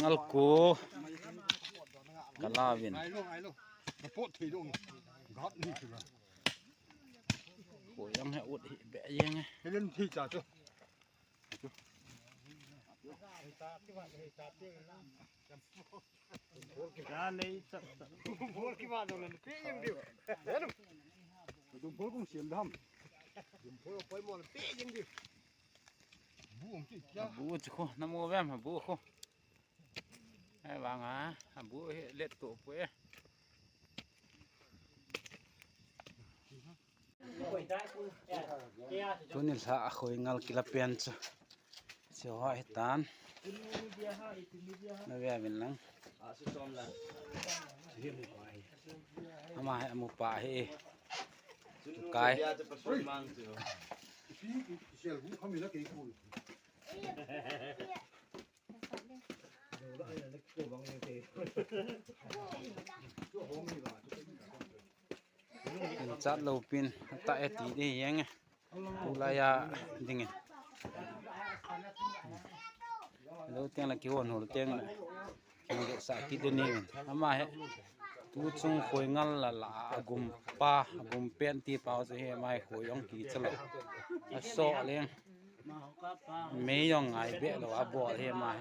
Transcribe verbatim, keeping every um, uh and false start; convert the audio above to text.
Ngal ko. Kala vin. Khoi jong he ut hi be jeng e. Abu chu khu, namu vem abu khu. Ai vang a, abu he let to poi. Tuni lha a khoi ngal kila pen chu. Chu ho hi tan. Na ve vin lang. Ama hi amu pa hi. Kai. Kin chat lo pin, ta e ti de yeng e. Tulai a ding e. Lo teng la ki hon hol teng la. Kin sa ki de ni. Ama he. Tu chung khoi ngal la la agum pa, agum pen ti pa chu he mai khoi ong ki chalo. A so leng. Mei jong ngai be lo a bol he mai.